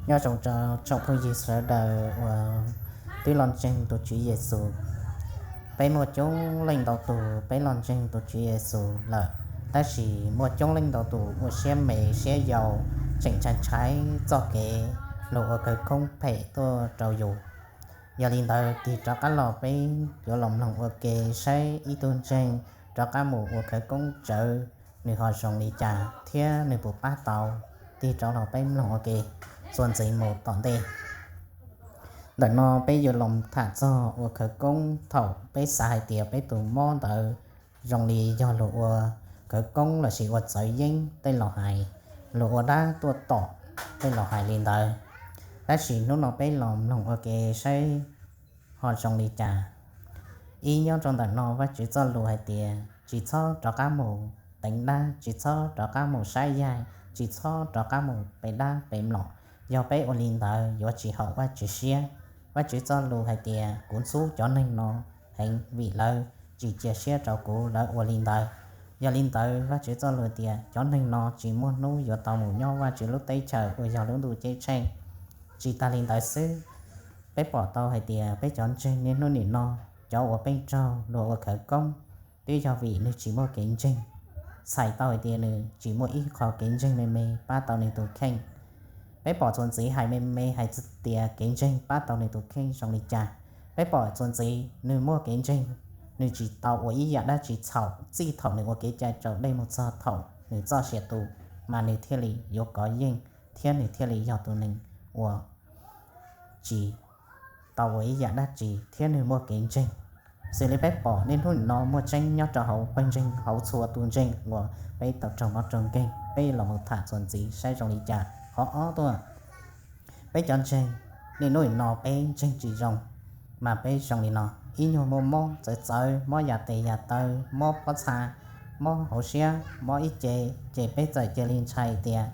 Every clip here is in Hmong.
Nyob zoo rau tsoom phooj ywg sawv daws uas twb los ntseeg tus Tswv Yexus. Peb muaj coob leej ntau tus peb los ntseeg tus Tswv Yexus lawm, tab sis muaj coob leej ntau tus ua siab me siab yau, tseem ntshai ntshai txoj kev luag ua khawv koob phem tuaj rau yus. Yog li ntawd tig rov qab los peb yuav los mloog ua ke saib ib tug ntseeg rov qab mus ua khawv koob tsawv, nws ho zoo li cas thiab nws puas pab tau. Tig rov los peb mloog ua ke txuas ntxiv mus tom ntej. Ntawm no peb yuav los tham txog ua khawv koob thaum peb xav hais tias peb tus mob ntawd zoo li yog luag ua khawv koob lossis ua txawv yeeb tej los hais, luag ua dab tuaj tom tej los hais li ntawd. Tab sis hnub no peb los mloog ua ke saib ho zoo li cas. Ib, nyob rau ntawm no Vajtswv txoj lus hais tias tsis txhob rov qab mus teev dab, tsis txhob rov qab mus saib yaig, tsis txhob rov qab mus pe dab pe mlom. Yog peb ua li ntawd yuav tsis haum Vajtswv siab. Vajtswv txoj lus hais tias kuv ntxub cov neeg no heev vim lawv tsis cia siab rau kuv, lawv ua li ntawd. Yog li ntawd Vajtswv txoj lus tias cov neeg no tsis muaj hnub yuav tau mus nyob Vajtswv lub teb chaws uas yog lub ntuj ceeb tsheej. Tsis tas li ntawd xwb, peb pom tau hais tias peb cov ntseeg niaj hnub nim no, cov uas pheej raug luag ua khawv koob, twb yog vim nws tsis muaj kev ntseeg. Txhais tau hais tias nws tsis muaj ib qho kev ntseeg me me pab tau nws tus kheej. Peb pom txuas ntxiv hais me me hais tias kev ntseeg pab tau nws tus kheej zoo li cas. Peb pom txuas ntxiv nws muaj kev ntseeg, nws tsis tau ua ib yam dab tsi txhaum, txij thaum nws ua kev cai raus dej mus txog thaum nws txoj sia tu, mas nws thiaj li yuav kov yeej thiab nws thiaj li yog tus neeg uas tsis tau ua ib yam dab tsi thiab nws muaj kev ntseeg. Xws li peb pom niaj hnub nim no muaj tseeb nyob rau hauv pawg ntseeg, hauv txhua tus ntseeg uas peb tau raug mob raug nkeeg, peb los mus tham txuas ntxiv saib zoo li cas. Qhov ob tuaj, peb cov ntseeg niaj hnub nim no peb ntseeg tsis zoo, mas peb zoo li no: ib nyuag muaj mob txawv txawv, mob yam tes yam taw, mob pob txha, mob hauv siab, mob ib ce, ces peb txawm cia li ntshai tias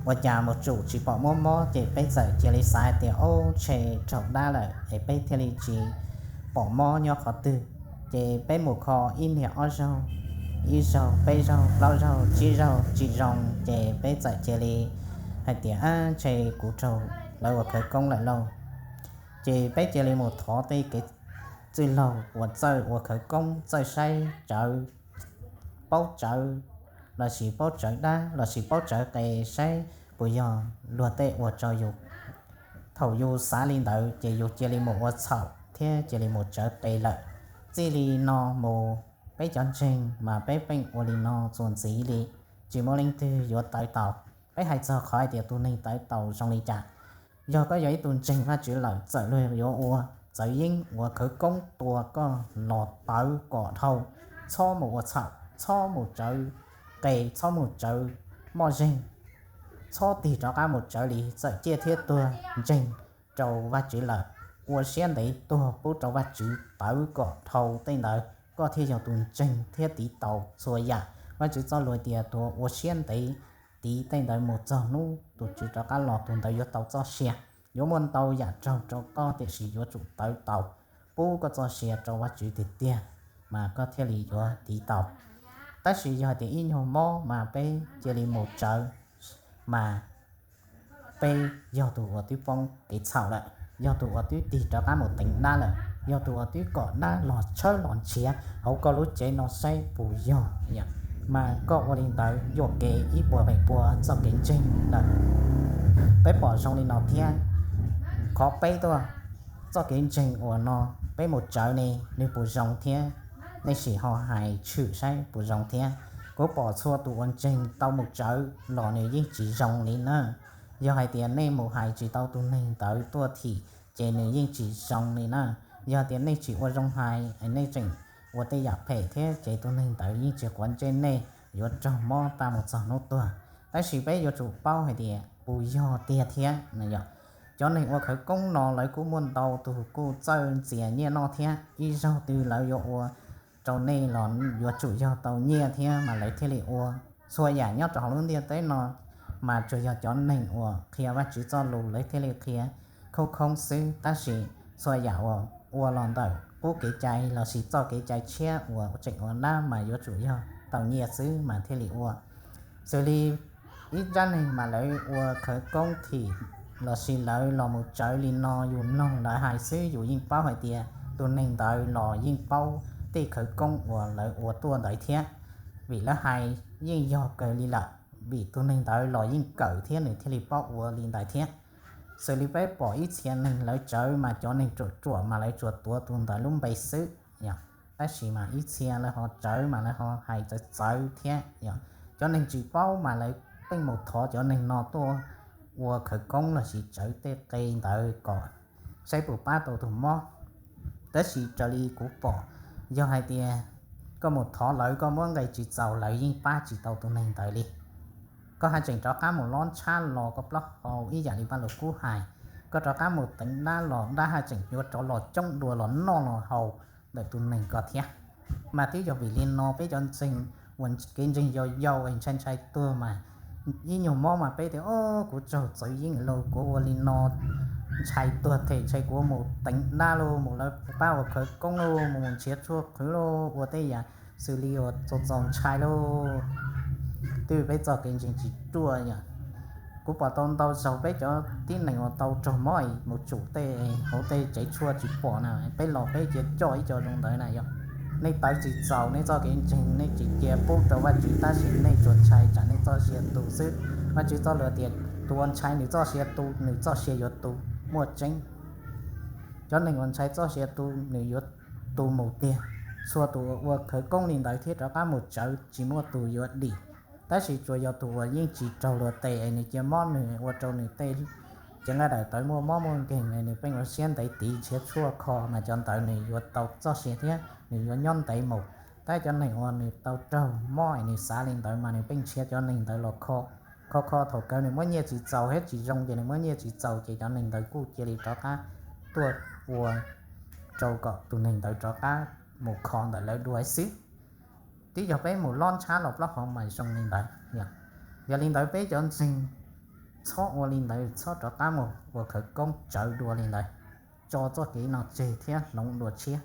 ua cas mus tsum tsis pom muaj mob, ces peb txawm cia li xav hais tias ub, ntshe raug dab lawm es peb thiaj li tsis pom mob nyob qhov twg. Ces peb mus kho ib niag ob zaug, ib zaug, peb zaug, plaub zaug, tsib zaug tsis zoo, ces peb txawm cia li hais tias ab, ntshe kuv raug lawv ua khawv koob lawm lauj. Ces peb cia li mus thov tej kev txwj laug uas txawj ua khawv koob, txawj saib tsawv, paub tsawv, lossis paub tsawv dab lossis paub tsawv qe, saib puas yog luag tej ua rau yus. Thaum yus xav li ntawd ces yus cia li mus ua txhaum thiab cia li mus tsawv qe lawm. Txij li no mus, peb cov ntseeg mas peb pheej ua li no txuas ntxiv li, tsis muaj leej twg yuav tawv taus. Peb hais txog qhov hais tias tus neeg tawv taus zoo li cas. Yog koj yog ib tug ntseeg Vajtswv lawm, txawm luag yuav ua txawv yeeb ua khawv koob tua koj los tawv kom dhau, txhob mus ua txhaum, txhob mus tsawv qe, txhob mus tsawv moj zeeg, txhob tig rov qab mus tsawv li. Txawm ciaj thiab tuag ntseeg rau Vajtswv lawm, ua siab ntev tuag pub rau Vajtswv tawv kom dhau tej ntawd, koj thiaj yog tus ntseeg thiab tiv tau txhua yam. Vajtswv txoj lus tias tus ua siab ntev tiv tej ntawd mus txog hnub tus Tswv rov qab los, tus ntawd yuav tau txoj sia. Yuav muaj ntau yam raug rau koj, tiam sis yuav tsum tawv taus, pub koj txoj sia rau Vajtswv tiag tiag, mas koj thiaj li yuav tiv tau. Tab sis yog hais tias ib nyuag mob mas peb cia li mus tsawv, mas peb yog tus uas twb poob kev txhaum lawm, yog tus uas twb tig rov qab mus teev dab lawm, yog tus uas twb kom dab los tshawb los nrhiav hauv koj lub tsev no saib puas yog, mas koj ua li ntawd yuam kev ib puas feem pua txoj kev ntseeg lawm. Peb pom zoo li no thiab. Qhov peb tuaj, txoj kev ntseeg uas no peb mus tsawv ne, nws puas zoo thiab? Nej sim ho hais tshwm saib puas zoo thiab. Kuv pom txhua tus uas ntseeg tau mus tsawv los nws yeej tsis zoo li na. Yog hais tias nej mus hais tsis tau tus neeg ntawd tuaj thim, ces nws yeej tsis zoo li na. Yog tias nej tsis ua zoo hais, nej tseem ua tej yam phem thiab, ces tus neeg ntawd yeej tsis quav ntsej nej, yuav raug mob tag mus txog hnub tuag. Tab sis peb yuav tsum paub hais tias puas yog tiag thiab no. Cov neeg ua khawv koob no lawv kuj muaj ntau tus kuj txawj ntxias nyiaj noj thiab. Ib zaug twg lawv yuav ua rau nej los yuav tsum yog tau nyiaj thiab mas lawv thiaj li ua. Txhua yam nyob rau hauv lub ntiaj teb no mas tsuas yog cov neeg uas qhia Vajtswv txoj lus lawv thiaj li qhia khoob khoob xwb, tab sis txhua yam uas ua los ntawm qub kev cai lossis txoj kev cai tshiab uas tseem ua dab mas yuav tsum yog tau nyiaj xwb mas thiaj li ua. Xws li ib rab neeg mas lawv ua khawv koob thim lossis lawv los mus tsawv li no yus mloog lawv hais xwb yus yeej paub hais tias tus neeg ntawd los yeej paub tej khawv koob uas lawv ua tuaj ntawd thiab. Vim lawv hais yeej yog kawg li lawm, vim tus neeg ntawd los yeej kawm thiab nws thiaj li paub ua li ntawd thiab. Xws li peb pom ib txhia neeg lawv tsawv mas cov neeg ruam ruam mas lawv tsuas tuav tus ntawd lub npe xwb. Tab sis mas ib txhia lawv ho tsawv mas lawv ho hais txawv txawv thiab. Cov neeg tsis paub mas lawv pheej mus thov cov neeg no tuaj ua khawv koob lossis tsawv tej qe ntawd kom saib puas pab tau tus mob. Tab sis raws li kuv pom, yog hais tias koj mus thov lawv koj muab nqe tsis txaus lawv yeej pab tsis tau tus neeg ntawd li. Koj haj tseem rov qab mus lob ntshab los koj plaub hau ib yam li Vaj Lug Kub hais, koj rov qab mus teev dab los dab haj tseem yuav rov los coob dua los noj los haus ntawm tus neeg ko thiab. Mas twb yog vim li no peb cov ntseeg uas kev ntseeg yau yau es ntshai ntshai tuag mas ib nyuag mob mas peb tias o, kuv raug txwv yeej lauj, kuv ua li no ntshai tuag them, ntshai kuv mus teev dab lauj, mus lawv pab ua khawv koob lauj, mus nrhiav tshuaj qhwv lauj, ua tej yam xws li uas txaus txaus ntshai lauj. Twb peb txoj kev ntseeg tsis ruaj yom. Kuv pom tau ntau zaus peb cov tib neeg uas tau raug mob mus tsum tej hauv tej tsev tshuaj tsis pom na, peb los peb cia coj ib co zoo ntawd na yom. Nej tawv tsis txaus nej txoj kev ntseeg, nej tsis cia pub rau Vajtswv tab sis nej tsuas ntshai tsam nej txoj sia tu xwb. Vajtswv txoj lus tias tus uas ntshai nws txoj sia tu, nws txoj sia yuav tu, muaj tseeb. Cov neeg uas ntshai txoj sia tu nws yuav tu mus tiag. Txhua tus uas ua khawv koob li ntawd thiab rov qab mus tsawv tsis muaj tus yuav dim. Tab sis tsuas yog tus uas yeej tsis raug luag tes es nws cia mob nws ua rau nws tej cev nqaij daim tawv muaj mob muaj nkeeg, nws pheej ua siab ntev tiv nrhiav tshuaj kho mas cov ntawd nws yuav tau txoj sia thiab nws yuav nyob ntev mus. Tab cov neeg uas nws tau raug mob es nws xav li ntawd mas nws pheej nrhiav cov neeg ntawd los kho. Kho kho thaum kawg nws muab nyiaj tsis txaus thiab tsis zoo ces nws muab nyiaj tsis txaus ces cov neeg ntawd kuj cia li rov qab tuaj ua rau kom tus neeg ntawd rov qab mus kho ntawm lawv dua xwb. Twb yog peb mus lob ntshab los plaub hau mas zoo li ntawd. Yog li ntawd peb cov ntseeg txhob ua li ntawd, txhob rov qab mus ua khawv koob tsawv dua li ntawd, tso txoj kev no tseg thiab hloov dua tshiab,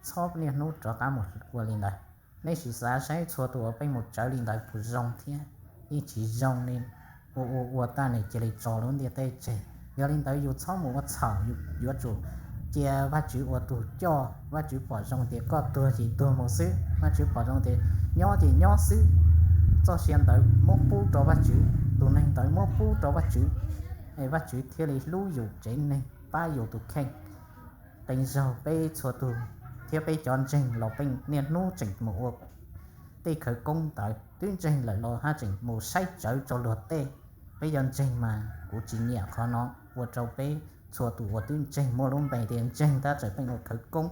txhob niaj hnub rov qab mus ua li ntawd. Nej sim xav saib txhua tus uas pheej mus tsawv li ntawd puas zoo thiab? Yeej tsis zoo li. Ua ua ua tag nws cia li tso lub ntiaj teb tseg. Yog li ntawd yus txhob mus ua txhaum, yus yuav tsum cia Vajtswv ua tus coj. Vajtswv pom zoo tias koj tuag ces tuag mus xwb, Vajtswv pom zoo tias nyob ces nyob xwb. Txoj sia ntawd muab pub rau Vajtswv, tus neeg ntawd muab pub rau Vajtswv, es Vajtswv thiaj li hlub yus tsev neeg, pab yus tus kheej. Qee zaug peb txhua tus thiab peb cov ntseeg los pheej niaj hnub tseem mus ua tej khawv koob ntawd, twb ntseeg lawm los haj tseem mus saib tsawv rau luag tej. Peb cov ntseeg mas kuv tsis nyiam qhov no, ua rau peb txhua tus uas twb ntseeg muaj lub npe tias ntseeg tab txawm pheej ua khawv koob.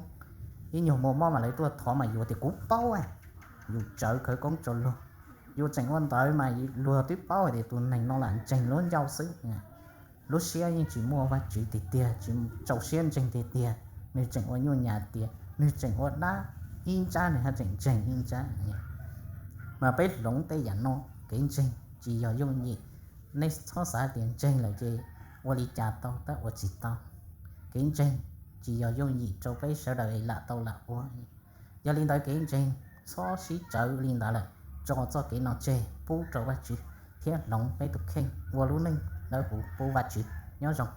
Ib nyuag muaj mob mas lawv tuaj thov mas yus tias kuv paub, yus tsawv khawv koob rau luag. Yus tseem ua ntawd mas luag twb paub hais tias tus neeg no lam ntseeg lub ncauj xwb. Lub siab yeej tsis muaj Vajtswv tiag tiag, tsis txaus siab ntseeg tiag tiag, nws tseem ua nyuaj nyas tiag, nws tseem ua dab ib ntsab nws haj tseem ntseeg ib ntsab. Mas peb hloov tej yam no, kev ntseeg tsis yog yooj yim. Nej txhob xav tias ntseeg lawm ces ua li cas tau tab ua tsis tau. Kev ntseeg tsis yog yooj yim rau peb sawv daws lam tau lam ua. Yog li ntawd kev ntseeg txhob sib tsawv li ntawd lawm, tso txoj kev no tseg pub rau Vajtswv thiab hloov peb tus kheej ua lub neej dawb huv pub Vajtswv. Nyob zoo.